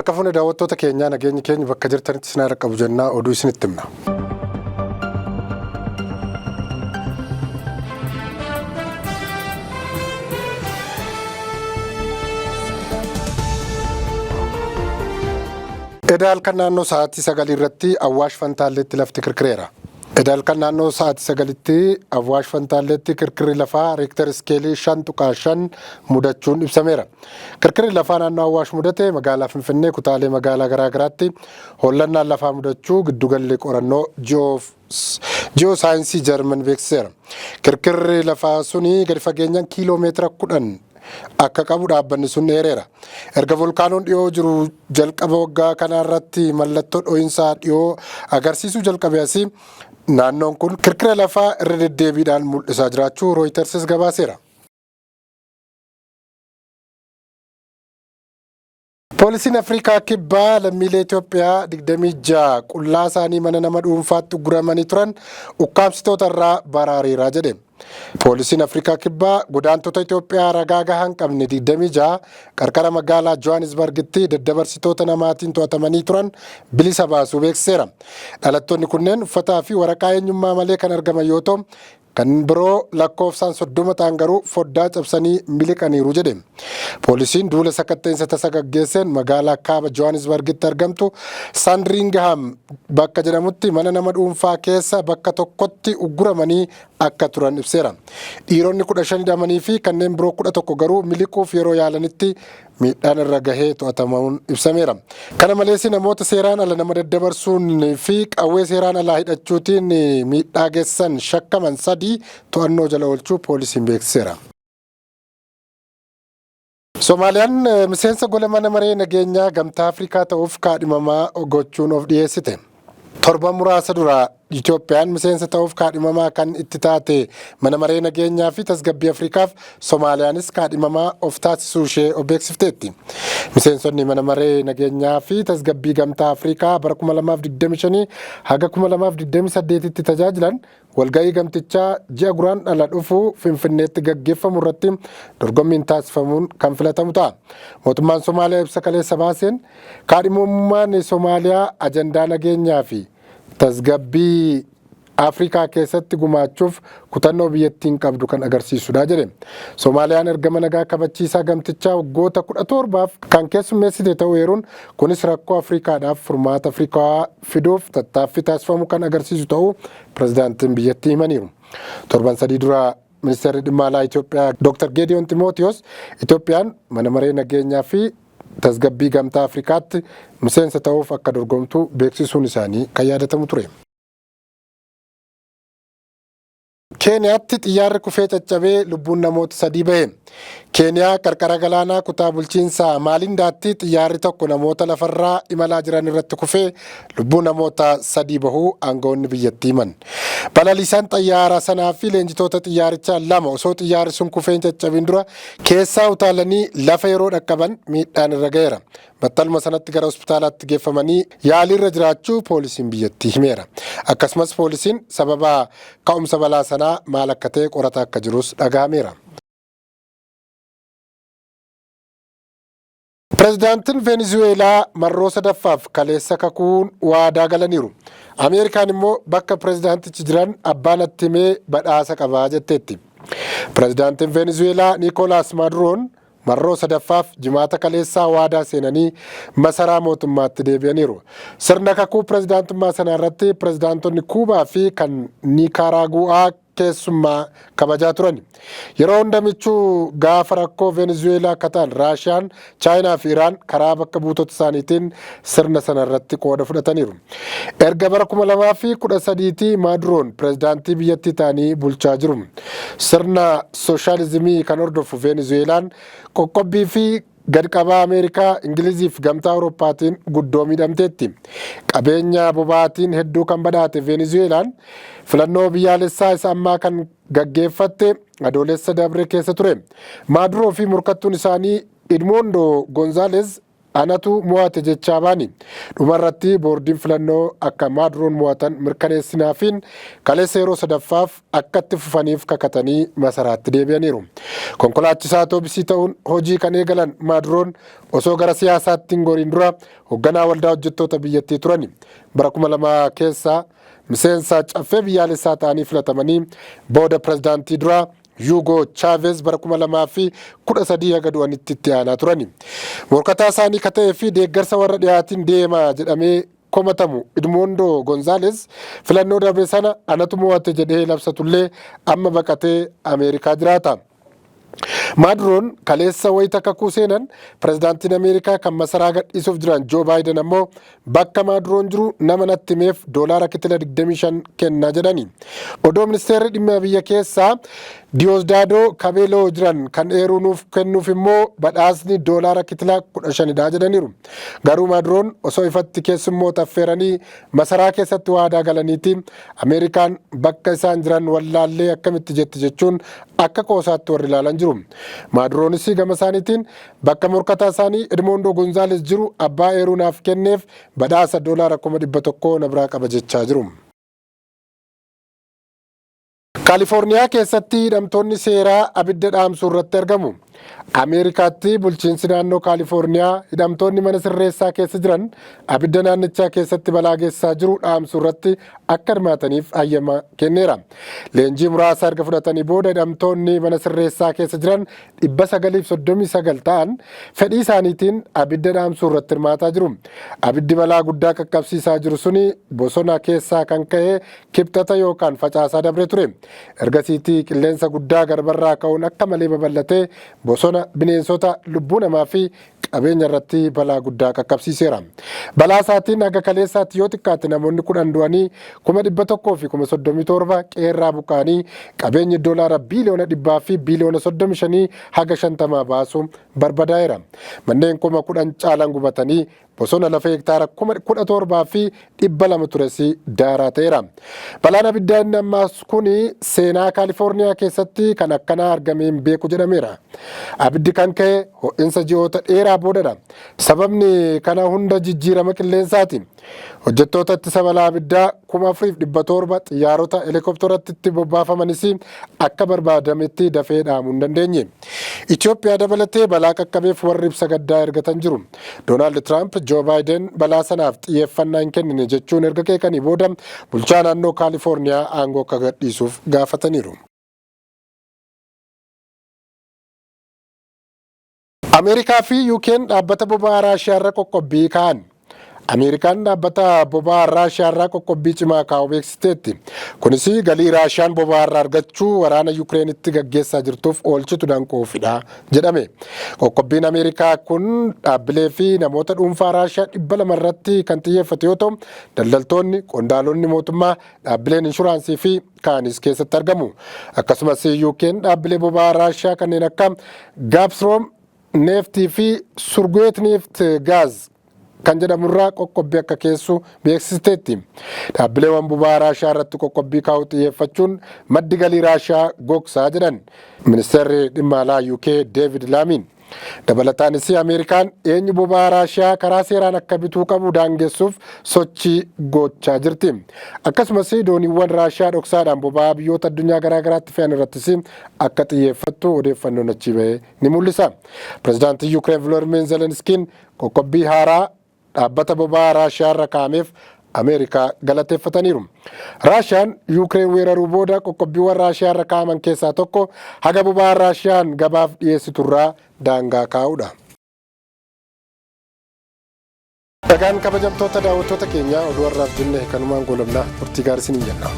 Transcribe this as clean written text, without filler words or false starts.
Harka fuune daawwattoota keenyaa, nageenyi keenya bakka jirtanitti isin haa dhaqqabu jennaa oduu isinitti himna. Eda halkan naannoo sa'aatii 9 irratti Awwaash Fantaalleetti lafti kirkireera. Eda halkan naannoo sa'aatii 9tti Awwaash Fantaalleetti kirkirri lafaa reektar iskeelii 5.5 mudachuun ibsameera. Kirkirri lafaa naannoo Awwaash mudate magaalaa Finfinnee kutaalee magaalaa garaagaraatti hollannaan lafaa mudachuu giddugalli qorannoo ji'oo saayinsii Jarman beeksiseera. Kirkirri lafaa suni gadi fageenyaan kiiloo meetira 10 akka qabu dhaabbanni sun eereera. Erga volkaanoon dhiyoo jiru jalqaba waggaa kanaa irratti mallattoo dho'insaa dhiyoo agarsiisuu jalqabe asii naannoon kun kirkira lafaa irra deddeebiidhaan mul'isaa jiraachuu Rooyitersis gabaaseera. Poolisiin Afrikaa Kibbaa lammiilee Itoophiyaa 26 qullaa isaanii mana nama dhuunfaatti uguramanii turan ukkaamsitoota irraa baraareera jedhe. Poolisiin Afrikaa Kibbaa godaantota Itoophiyaa ragaa gahaa hin qabne 26 qarqara magaalaa Johannesburgitti daddabarsitoota namaatiin to'atamanii turan bilisa baasuu beeksiseera. Dhalattoonni kunneen uffataa fi waraqaa eenyummaa malee kan argaman yoo ta'u, kan biroo lakkoofsaan 30 ta'an garuu foddaa cabsanii miliqaniiru jedhe. Poolisiin duula sakatta'insa tasa gaggeesseen magaalaa kaaba Johannesburgitti argamtu Sandringham bakka jedhamutti mana nama dhuunfaa keessa bakka tokkotti ugguramanii akka turan ibseera. Dhiironni 15 hidhamanii fi kanneen biroo 11 garuu miliquuf yeroo yaalanitti miidhaan irra gahee to'atamuun ibsameera. Kana malees namoota seeraan ala nama daddabarsuun fi qawwee seeraan alaa hidhachuutiin miidhaa geessisan shakkaman 3 to'annoo jala oolchuu poolisiin beeksiseera. Somaaliyaan miseensa gola mana maree nageenyaa Gamtaa Afrikaa ta'uuf kaadhimamaa gochuun of dhiyeessite. Torban muraasa dura Itoophiyaan miseensa ta'uuf kaadhimamaa kan itti taate mana maree nageenyaa fi tasgabbii Afrikaaf Somaaliyaanis kaadhimamaa of taasisuu ishee of beeksifteetti. Miseensonni mana maree nageenyaa fi tasgabbii Gamtaa Afrikaa bara 2025 haga 2028tti tajaajilan walga'ii gamtichaa ji'a Guraandhala dhufu Finfinneetti gaggeeffamu irratti dorgommiin taasifamuun kan filatamu ta'a. Mootummaan Somaaliyaa ibsa kaleessa baaseen kaadhimamummaan Somaaliyaa ajandaa nageenyaa fi tasgabbii Afrikaa keessatti gumaachuuf kutannoo biyyattiin qabdu kan agarsiisudha jedhe. Somaaliyaan ergama nagaa kabachiisaa gamtichaa waggoota 17f kan keessummeessite ta'uu eeruun kunis rakkoo Afrikaadhaaf furmaata Afrikaa fiduuf tattaaffii taasifamu kan agarsiisu ta'uu pirezidaantiin biyyattii himaniiru. Torban 3 dura ministeerri dhimma alaa Itoophiyaa Dr. Geediyoon Ximootiyoos Itoophiyaan mana maree nageenyaa fi tasgabbii Gamtaa Afrikaatti miseensa ta'uuf akka dorgomtu beeksisuun isaanii kan yaadatamu ture. Keeniyaatti xiyyaarri kufee caccabee lubbuun namoota 3 bahe. Keeniyaa qarqara galaanaa kutaa bulchiinsa Maalindaatti xiyyaarri tokko namoota lafarraa imalaa jiran irratti kufee lubbuu namoota 3 bahuu aangawoonni biyyattii himan. Balaliisaan xayyaara sanaa fi leenjitoota xiyyaarichaa 2 osoo xiyyaarri sun kufee hin caccabin dura keessaa utaalanii lafa yeroo dhaqqaban miidhaan irra gaheera. Battaluma sanatti gara hospitaalaatti geeffamanii yaaliirra jiraachuu poolisiin biyyattii himeera. Akkasumas poolisiin sababa ka'umsa balaa sanaa maal akka ta'e qorataa akka jirus dhagahameera. Pirezidaantiin Veenizuweelaa marroo sadaffaaf kaleessa kakuun waadaa galaniiru. Ameerikaan immoo bakka pirezidaantichi jiran abbaan natti himee badhaasa qabaa jetteetti. Pirezidaantiin Veenizuweelaa Niikoolaas Maaduroon marroo sadaffaaf Jimaata kaleessaa waadaa seenanii masaraa mootummaatti deebi'aniiru. Sirna kakuu pirezidaantummaa sanaa irratti pirezidaantonni Kuubaa fi kan Niikaaraagu'aa keessummaa kabajaa turan. Yeroo hunda michuu gaafa rakkoo Venezuweelaa akka ta'an Raashiyaan, Chaayinaa fi Iraan karaa bakka buutota isaaniitiin sirna sana irratti qooda fudhataniiru. Erga bara 2013tii Maaduroon pirezidaantii biyyattii ta'anii bulchaa jiru. Sirna sooshaalizimii kan hordofu Venezuweelaan qoqqobbii fi gad qabaa Ameerikaa, Ingilizii fi Gamtaa Awurooppaatiin guddoo miidhamteetti. Qabeenya boba'aatiin hedduu kan badhaate Venezuweelaan filannoo biyyaalessaa isa ammaa kan gaggeeffatte Adoolessa dabre keessa ture. Maaduroo fi morkattuun isaanii Edmondo Gonzaalez Anatu mo'ate jechaa baani. Dhumarratti boordiin filannoo akka Maaduroon mo'atan mirkaneessinaafiin kaleessa yeroo sadaffaaf akka itti fufaniif kakatanii masaraatti deebi'aniiru. Konkolaachisaa atoobisii ta'uun hojii kan eegalan Maaduroon osoo gara siyaasaatti hin goriin dura hoogganaa waldaa hojjettoota biyyattii turani. Bara 2000 keessa miseensa caffee biyyaalessaa ta'anii filatamanii booda pirezidaantii duraa Hugo Chavez bara 2013 haga du'anitti itti aanaa turani. Morkataa isaanii ka ta'ee fi deeggarsa warra dhiyaatiin deema jedhamee komatamu Edmundo Gonzales filannoo darbe sana anatu mo'ate jedhee labsatullee amma baqatee Ameerikaa jiraata. Maaduroon kaleessa wayita kakuu seenan, pirezidaantiin Ameerikaa kan masaraa gadhiisuuf jiran Joo Baayiden ammoo bakka Maaduroon jiru nama natti himeef doolaara kitila 25 kennaa jedhani. Odoo ministeerri dhimma biyya keessaa Diyoosdaadoo Kabeeloo jiran kan eeruu nuuf kennuuf immoo badhaasni doolaara kitila 15dha jedhaniiru. Garuu Maaduroon osoo ifatti keessummoota affeeranii masaraa keessatti waadaa galaniiti Ameerikaan bakka isaan jiran wallaallee akkamitti jetti jechuun akka qoosaatti warri ilaalan jiru. Maaduroonis gama isaaniitiin bakka morkataa isaanii Edmoondoo Gonzaales jiru abbaa eeruu naaf kenneef badhaasa doolaara 100,000 na biraa qaba jechaa jiru. Kaalifoorniyaa keessatti hidhamtoonni seeraa abidda dhaamsuu irratti argamu. Ameerikaatti bulchiinsi naannoo Kaalifoorniyaa hidhamtoonni mana sirreessaa keessa jiran abidda naannichaa keessatti balaa geessisaa jiru dhaamsuu irratti akka hirmaataniif hayyama kenneera. Leenjii muraasa erga fudhatanii booda hidhamtoonni mana sirreessaa keessa jiran 939 ta'an fedhii isaaniitiin abidda dhaamsuu irratti hirmaataa jiru. Abiddi balaa guddaa qaqqabsiisaa jiru suni bosona keessaa kan ka'e Kibxata yookaan Facaasaa dabre ture. Ergasiitii qilleensa guddaa garbarraa ka'uun akka malee babal'atee bosona, bineensota, lubbuu namaa fi qabeenya irratti balaa guddaa qaqqabsiiseera. Balaa isaatiin haga kaleessaatti yoo xiqqaate namoonni 10 du'anii 137,000 qe'eerraa buqqa'anii qabeenyi doolaara biiliyoona dhibbaa fi biiliyoona 35 haga 50 baasu barbadaa'eera. Manneen 10,000 caalan gubatanii bosona lafa hektaara 17,200 tures daaraa ta'eera. Balaan abiddaa inni ammaas kun seenaa Kaalifoorniyaa keessatti kan akkanaa argamee hin beeku jedhameera. Abiddi kan ka'e ho'insa ji'oota dheeraa boodadha. Sababni kana hunda jijjiirama qilleensaati. Hojjettoota ittisa balaa abiddaa 4,700 xiyyaarota helikopteratti itti bobbaafamanis akka barbaadametti dafee dhaamuu hin dandeenye. Itoophiyaa dabalatee balaa qaqqabeef warri ibsa gaddaa ergatan jiru. Doonaald Tiraamp Joo Baayiden balaa sanaaf xiyyeeffannaa hin kennine jechuun erga qeeqanii booda bulchaa naannoo Kaalifoorniyaa aangoo akka gadhiisuuf gaafataniiru. Ameerikaa fi UK'n dhaabbata boba'aa Raashiyaarra qoqqobbii kaa'an. Ameerikaan dhaabbata boba'aa Raashiyaarraa qoqqobbii cimaa kaa'uu beeksisteetti. Kunis galii Raashiyaan boba'aarraa argachuu waraana Yukireenitti gaggeessaa jirtuuf oolchitu danquufidha jedhame. Qoqqobbiin Ameerikaa kun dhaabbilee fi namoota dhuunfaa Raashiyaa 200 irratti kan xiyyeeffate yoo ta'u, daldaltoonni, qondaalonni mootummaa, dhaabbileen inshuraansii fi kaanis keessatti argamu. Akkasumas UK'n dhaabbilee boba'aa Raashiyaa kanneen akka Gazprom Neeftii fi Surguetneft Gaz kan jedhamurraa qoqqobbii akka keessu beeksisteetti. Dhaabbileewwan boba'aa Raashiyaa irratti qoqqobbii kaa'uu xiyyeeffachuun maddi galii Raashiyaa gogsaa jedhan Ministeerri dhimma alaa UK Deevid Laamiin. Dabalataanis Ameerikaan eenyu boba'aa Raashiyaa karaa seeraan akka bituu qabu daangessuuf sochii gochaa jirti. Akkasumas dooniiwwan Raashiyaa dhoksaadhaan boba'aa biyyoota addunyaa garaa garaatti fe'an irrattis akka xiyyeeffattu odeeffannoon achii bahe ni mul'isa. Pirezidaantiin Yuukireen Volodimiir Zelenskiin qoqqobbii haaraa dhaabbata boba'aa Raashiyaa irra kaa'ameef Ameerikaa galateeffataniiru. Raashiyaan Yuukireen weeraruu booda qoqqobbiiwwan Raashiyaa irra kaa'aman keessaa tokko haga boba'aa Raashiyaan gabaaf dhiyeessiturraa daangaa kaa'uudha. Egaan kabajamtoota daawwattoota keenyaa, oduu har'aaf jenne kanumaan goolabna. Turtii gaarii isiniin jenna.